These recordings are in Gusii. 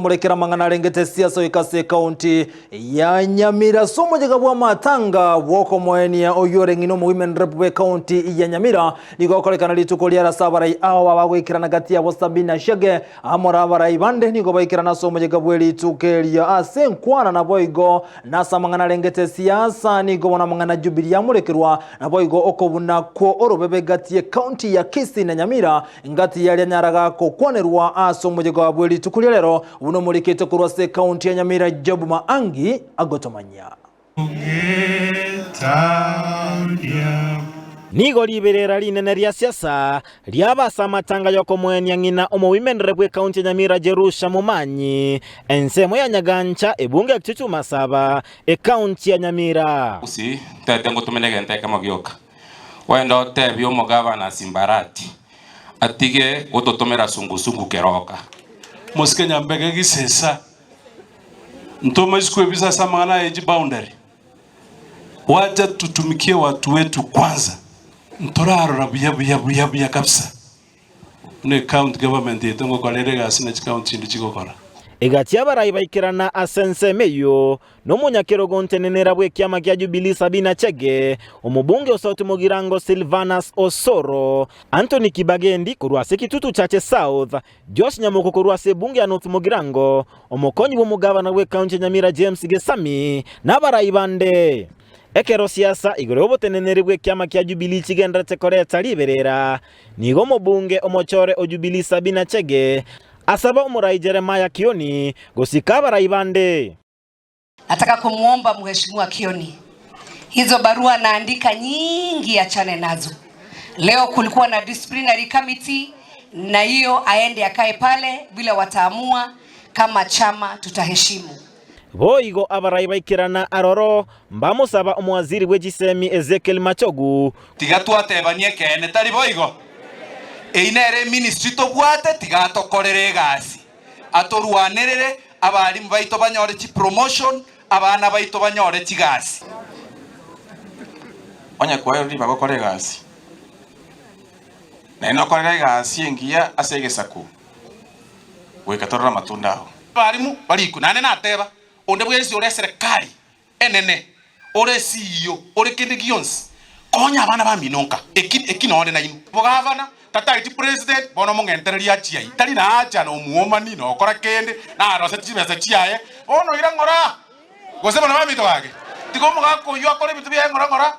Morekera amang'ana arengete siasa goika ase ekaunti ya Nyamira ase omoyega bw'amatanga bw'okomoenia oyio ore ng'ina omowomen rep bw'ekaunti ya Nyamira nigo okorekana rituko riare ase abarai ao bagoikerana gati yabo Sabina Chege amo na abarai bande nigo baikerana ase omoyega bw'erituko erio ase enkwana naboigo nase amang'ana arengete siasa nigo bono amang'ana Jubilee amorekerwa naboigo okobuna kwo orobebe gati y'ekaunti ya Kisii na Nyamira Engati yaria nyaraga gokwanerwa ase omoyega bwe rituko ria rero, buna omorikete korwa ase ekaunti ya Nyamira Job Maangi agotomanyia. Nigo riberera rinene ria siasa riaba ase amatanga y'okomoenia ng'ina omowimenere bw'ekaunti ya Nyamira Jerusha Momanyi, ensemo ya Nyagancha, ebunge ya Kitutu Masaba, ekaunti ya Nyamira. Gusii, ntagete ngotomene egento ekemo gioka. Ogende otebie omogabana Simbarati atige gototomera sungusungu keroka. Mosike nyambege gisesa, ntoma isiko ebisa ase amang'ana aye chiboundary. Wacha tutumikie watu wetu kwanza. Ntorarora buya buya buya buya kabisa. Buna ecounty government yaito ngokora ere egasi na chicounty chinde chigokora. Egati abarai baikerana ase ensemo eyio, nomonyakerogo ntenenera bw'ekiama kia Jubilee Sabina Chege, omobunge o South Mugirango Silvanus Osoro, Anthony Kibagendi korwa ase Kitutu Chache South, Josh Nyamoko korwa ase ebunge ya North Mugirango, omokonyi bw'omogabana bw'ecounty ya Nyamira James Gesami, na abarai bande. Ekero siasa igoro y'oboteneneri bw'ekiama kia Jubilee chigenderete koreta riberera, Nigo omobunge omochore o Jubilee Sabina Chege asaba omorai Jeremiah Kioni gosika abarai bande. Nataka kumuomba Mheshimiwa Kioni, hizo barua anaandika nyingi achane nazo. Leo kulikuwa na disciplinary committee, na hiyo aende akae pale, vile wataamua kama chama tutaheshimu. Boigo abarai baikerana aroro, mbamosaba omowaziri bwe chisemi Ezekiel Machogu. Tiga twatebanie ekeene, tari boigo? Eyio nere eministry tobwate, tiga atokorere egasi, atorwanerere, abalimu baito banyore chipromotion, abana baito banyore chigasi. Onye kwaerire ribaga okore egasi, naende nokorere egasi engiya ase egesaku, goika torore amatunda ao. Abalimu barikwe, naende nateba, onde bwensi ore eserekari enene, ore CEO, ore kende gionsi, konya abana bamino nka, eki eki nonde nainwe. Bogavana, tataeti president, bono omong'entereria achiai, tari naacha nomuomani, nokora kende, naroseti chibesa chiaye, bono ira ng'ora, gose bono baminto gaki, tiga omogaka oyio akore ebinto biaye ng'ora ng'ora.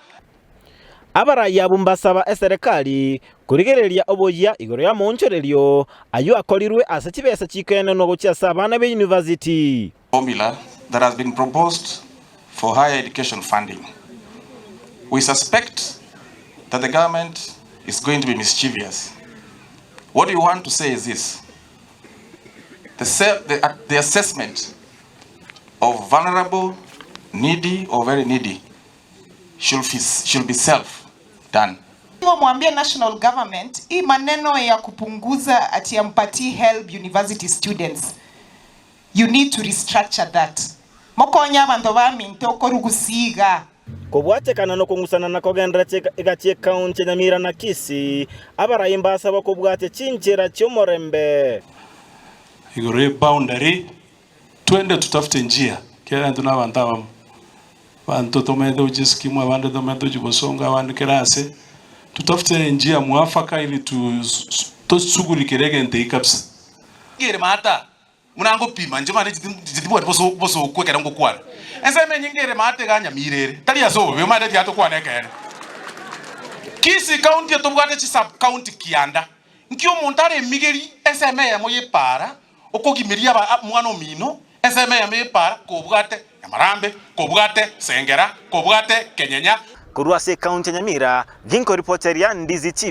Abarai abwo mbasaba eserekari korigereria oboyia igoro y'amaonchorerio ayio akorirwe ase chibesa chikoenanwa gochia ase abana be university. Formula that has been proposed for higher education funding. We suspect that the government is going to be mischievous. What we want to say is this, the, the, the assessment of vulnerable, needy or very needy should, should be self done. Mwambie national government hii maneno ya kupunguza ati ampatie help university students you need to restructure that mokonya abanto baminto okorugusiga. Kobwatekana nokong'usana na kogenderera egati y'Ekaunti ya Nyamira na Kisii, abarai mbasabwa kobwatia chinchera chi'omorembe. Igoro ye boundary Twende tutafute njia, ekiagera intwe nabanto abamo. Abanto tomenyete gochia eskimu, abande tomenyete gochia bosongo, abande kera ase. Tutafute enjia mwafaka ili tu tosugurikere egento eki kabisa. Ngere maata, buna ngopima inche mane tibwati bosooku ekero ngokwana. Ensemo enyinge ere maata iga nyamira ere, tari ase obobe, omanyete tiga tokwane ekeene. Kisii County etobwate chi sub county kianda, nki omonto aremigeri ensemo eyemo y'epaara Okogimeria aba omwana omino, ensemo eyemo y'epaara, kobwate Nyamarambe, kobwate Sengera, kobwate Kenyenya. Korwa ase ekaunti ya Nyamira, ginkoripoteria Ndizi TV.